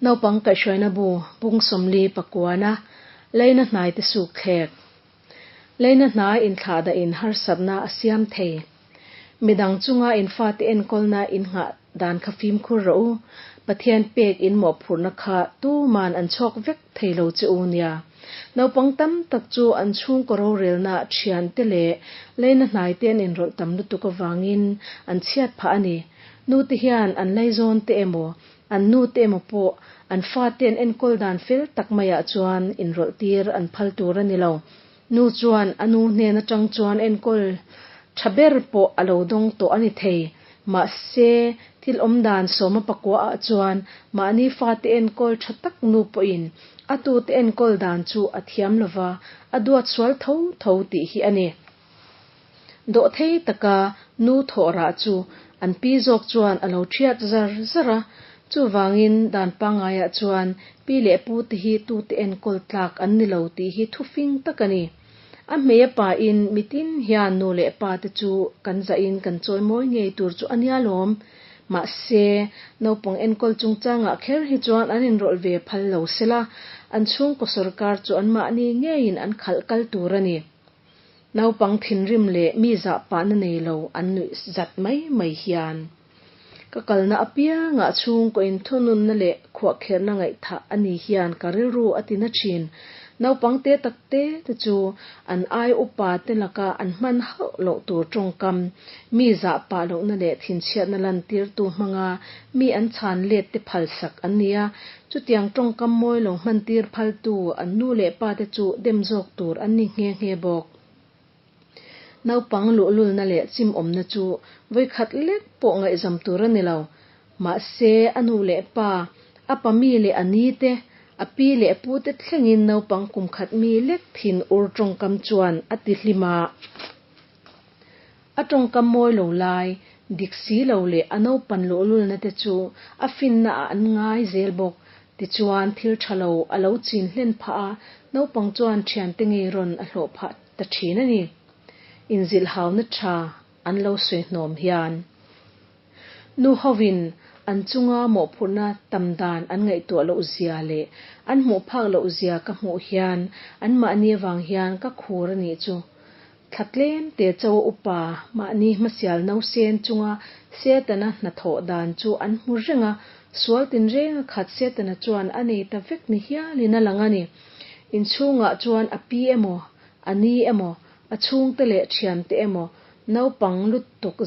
Naupang kaihhruaina bu bung 49a leina hnaite suk thlek. Leina hnai inthlahdah in harsatna a siam thei. Midang chunga in fate enkawlna in nghah dan kha fimkhur rawh u. Pathian pek in mawhphurhna kha tuman an chhawk vek thei lo che u nia. Naupang tam tak chu an chhungkaw rorelna thiante leh leina hnaite an inrawlh tam lutuk avangin an chhiat phah a ni. Nute hian an laizawn te emaw, an nute emaw pawh an fate an enkawl dan fel tak maiah chuan inrawlh tir an phal tur a ni lo. Nu chuan a nu hnen atang chuan enkawl tha ber pawh a lo dawng tawh a ni thei. Mahse, thil awmdan sawma pakua ah chuan mahni fate enkawl tha tak nu pawhin a tute enkawl dan chu a thiam lova, a duat sual tho tho tih hi a ni. Dawhthei taka nu thawh rah chu an pi zawk chuan a lo thiat zar zar a, chuvangin dan pangaiah chuan pi leh pu te hi tute enkawl tlak an ni lo tih hi thufing tak a ni. A hmei a pain mitin hian nu leh pa te chu kan zahin kan chawimawi ngei tur chu a nia lawm. Mahse, naupang enkawl chungchangah kher hi chuan an inrawlh ve phal lo sela, an chhungkaw sawrkar chu anmahni ngeiin an khalh kal tur a ni. Naupang thinrim leh mi zahpahna nei lo an nuih zat mai mai hian ka kalna apiangah chhungkaw inthununna leh khuahkherhna ngaihthah a ni hian ka rilru a ti na thin. Naupang te tak te te chu an ai upa te laka an hman hauh loh tur tawngkam, mi zahpah lohna leh thinchhiatna lantirtu hmanga mi an chhan let te phalsak an ni a, Chutiang tawngkam mawi lo hmantir phaltu an nu leh pa te chu dem zawk tur an ni nghe nghe bawk. Naupang luhlulna leh chimawmna chu vawikhat lek pawh ngaihzam tur a ni lo. Mahse, a nu leh pa, a pa mi leh a ni te, a pi leh pu te thlengin naupang kum khat mi lek thin ur tawngkam chuan a ti hlim a. A tawngkam mawi lo lai, dik si lo leh a naupan luhlulna te chu a finna ah an ngai zel bawk. Tichuan, thil tha lo a lo chin hlen phah a, naupang chuan thiante ngei rawn a hlawh phah ta thin a ni. Inzilhauna tha an lo sawi hnawm hian. Nu hovin an chunga mawhphurhna tam dan an ngaihtuah loh zia leh an hmuh phak loh zia ka hmuh hian anmahni avang hian ka khur a nih chu. Thla tlem te chaw upa mahni hmasial nausen chunga Setana hnathawh dan chu an hmu reng a, sual tinrenga khat Setana chuan a nei ta vek ni hialin a lang a ni. Inchhungah chuan a pi emaw, a ni emaw, a chhungte leh thiante emaw naupang lutuk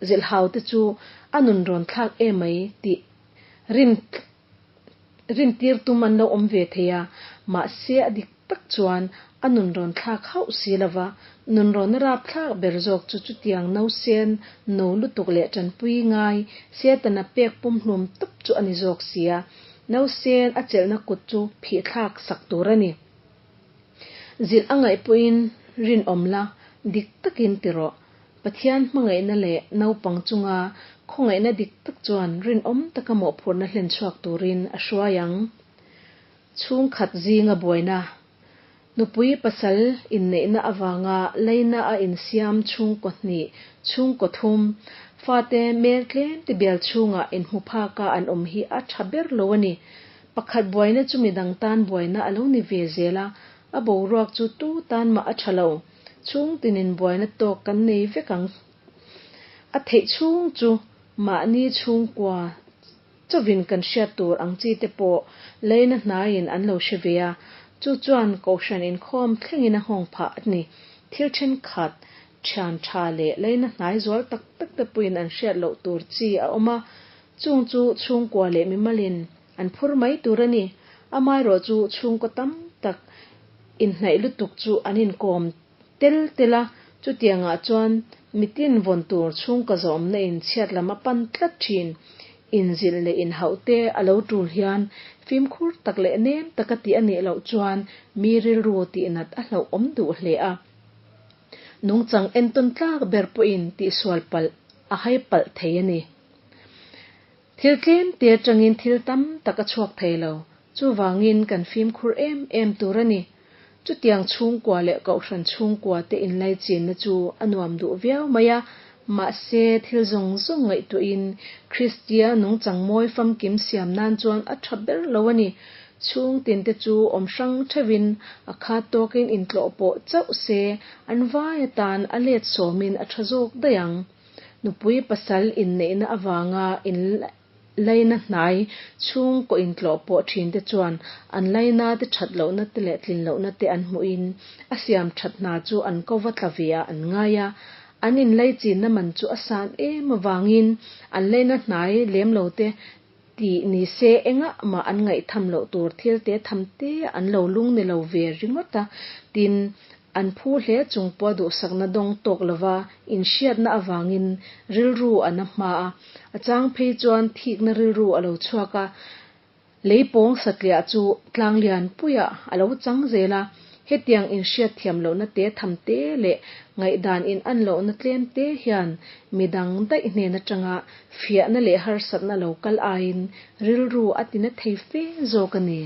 zilhau te chu a nun rawn thlak emai tih rin Rintir tum an lo awm ve thei a, mahse a dik tak chuan a nun rawn thlak hauh si lo va, nun rawn rapthlak ber zawk chu chutiang nausen no lutuk leh tanpui ngai Setana pek pumhlum tawp chu a ni zawk si a, nausen a chelhna kut chu phihthlak sak tur a ni. Zilh a ngaih pawhin rinawm la, dik takin ti rawh. Pathian hmangaihna leh naupang chunga khawngaihna dik tak chuan rinawm taka mawhphurhna hlen chhuak turin a hruai ang. Chhungkhat zinga buaina, nupui pasal inneihna avanga leina a insiam chhungkaw hnih, chhungkaw thum, fate mel tlem te bial chhungah inhmu phaka an awm hi a tha ber lo a ni. Pakhat buaina chu midang tan buaina a lo ni ve zel a, a boruak chu tu tan mah a tha lo. Chhung tinin buaina tawk kan nei vek ang. A theih chhung chu mahni chhungkua chawin kan hriat tur ang chi te pawh leina hnaiin an lo hre ve a, chu chuan kohhran inkhawm thlengin a nghawng phah a ni. Thil thenkhat, thian tha leh leina hnai zual tak tak te pawhin an hriat loh tur chi a awm a, chung chu chhungkua leh mimalin An phur mai tur a ni. Amaherawh chu chhungkaw tam tak inhnaih lutuk chu an inkawm tel tel a, chutiangah chuan mitin vawn tur chhungkaw zawmna in chhiat lam a pan tlat thin. Inzilh leh inhauh te a lo tul hian fimkhur tak leh nem taka tih a nih loh chuan mi rilru tihnat a hlauhawm duh hle a. Nungchang entawn tlak ber pawhin tihsual palh a hai palh thei a ni. Thil tlem te atangin thil tam tak a chhuak thei lo, chuvangin kan fimkhur em em tur a ni. Chutiang chhungkua leh kohhran chhungkua te inlaichinna chu a nuam duh viau mai a, Mahse, thil zawng zawng ngaihtuahin Kristia nungchang mawi famkim siam nan chuan a tha ber lo a ni. Chhung tinte chu awm hrang theuhin a khat tawkin intlawh pawh chauh se, an vai atan a let sawmin a tha zawk daih ang. Nupui pasal inneihna avanga in Laina hnai chhungkaw intlawh pawh thinte chuan an lainate that lohna te leh tlin lohna te an hmuhin a siam that hna chu an ko va tla ve ah an ngai a. An inlaichinna man chu a san em avangin an laina hnai lem lo te tih ni se engah mah an ngaihtham loh tur thil te tham te an lo lung ni lo ve ringawt a. Tin, An phu hle chung pawh duhsakna dawng tawk lova inhriatna avangin rilru a na hma a, a chang phei chuan thikna rilru a lo chhuak a, lei pawng satliah chu tlang lian puiah a lo chang zel a. Hetiang inhriat thiam lohna te tham te leh ngaihdan in an lohna tlem te hian midang daih hnen atanga fiahna leh harsatna lo kal aiin rilru a tina thei fe zawk a ni.